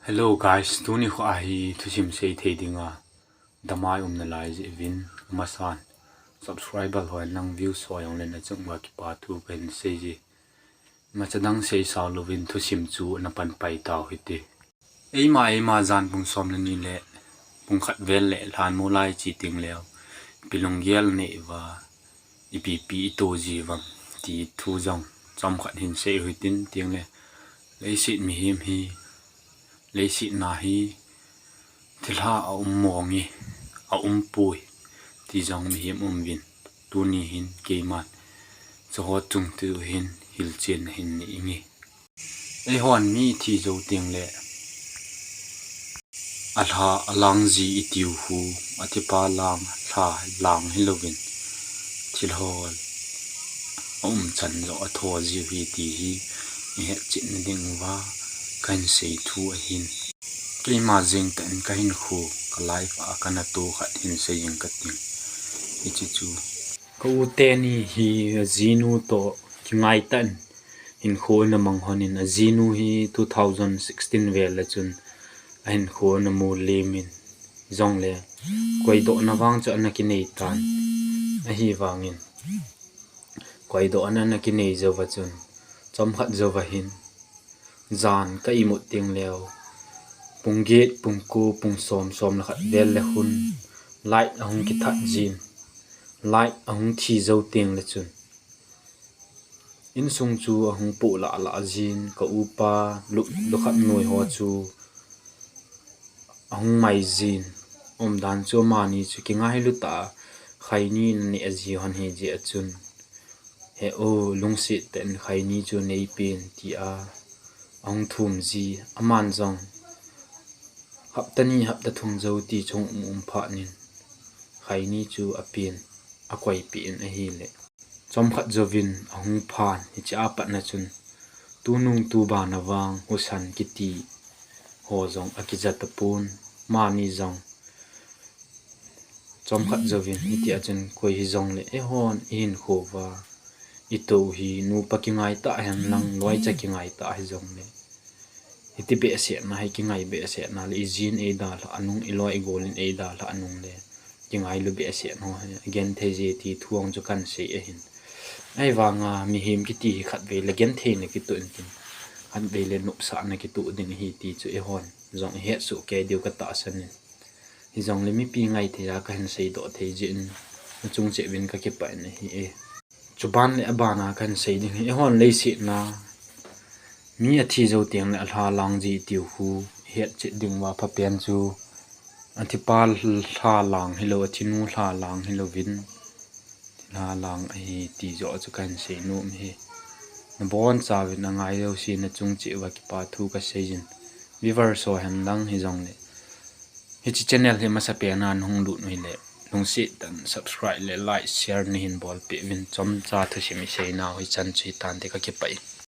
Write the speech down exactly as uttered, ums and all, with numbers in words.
Hello guys, tuni kho ahi thusim sei thei dinga damai umna lai jeh uvin, amasan subscriber ho nang view so jong le nachung uva kipa thu kahin sei ji. Machadang sei sao louvin thusim chu napan pai tau hite. Eima, eima jan pung som le ni le pung khat vel le lhan mu lai chi ting leu, ipi lunggel nei uva, ipi pi ito ji uvam ti thu jong chomkhat hin sei u hitin ting le, leiset mihem hi, leiset na hi, thilha a um mong e, a um poi, ti jong mihem um uvin, tuni hin keiman, chu ho chung tu hin hilchen hin nei inge. Eihon mi thi jou teng le, alha alang ji itiu khu, athipa lang, lha lang hilouvin, thilhol a um chan jo atho ji u hi ti hi, ihet chetna ding uva kahin sei thu ahin. Keima jeng tah in kahin khu, ka life a kana to khat hin sei jing kating. Hiche chu. Ka u teni hi ajinu toh kingai tah in hinkho ana mang hon in, ajinu hi two thousand sixteen vel a chun ahinkho ana mu lim in, jongle koidohna vang chu ana kinei tan, ahivangin koidohna ana kinei jou va chun, chomkhat jou va hin, jan ka imut teng leu, pung get, pung ko, pung som, som le khat vel le khun, light ahung kithat jin, light ahung thi jou teng le chun, insung chu ahung poh lah lah jin, ka upa, lu, lukhat noi ho chu ahung mai jin, umdan chu amani chu kingailu tah a, khaini ana neh ji hon hi jeh a chun, he o, lungset tah in khaini chu neipen tia ahung thum ji, aman jong hapta ni hapta thum jou ti chung um um phat in, khaini chu apen, akoipeh in ahile, chomkhat jouvin ahung phan, hiche a patna chun, tunung tuban a vang husa kiti ho jong akija tapon, amani jong chomkhat jouvin, hitia chun koi hijongle, eihon ihinkho uva ito u hi, nupa kingai tah hen lang, loicha kingai tah hijongle, hiti behsehna hi, kingai behsehna le, ijin eidalhah nung, iloi igol in eidalhah nung le, kingailu behseh ho hi agenthei je ti thu jong chu kahin sei ahin. Ahivanga mihem kiti hi khatvei le gentheina kitoh intin, khatvei le nopsahna kitoh ding ahi ti chu eihon jong ihet soh kei diu katahsan in. Hijongle mipi ngaithei a kahin seidoh thei jeh in, nachung cheh uvin kakipah in ahi e. Chuban le aban a kahin sei ding hi, eihon leiset na mi athi jou teng le alha lang ji tiu khu, ihet chet ding uva phapen chu, athipa lha lang hilou, athinu lha lang hilouvin, lha lang ahi ti joh chu kahin sei nom e. Nabonchauvin angai jouse nachung cheh uva kipa thu kasei jin. Viewers ho hen lang hijongle, hiche channel hi masapen a nahung lut u hile, lungset tah in subscribe le like, share nahin bolpeh uvin, chomcha thusim isei nau hichan chu hitante, kakipah e.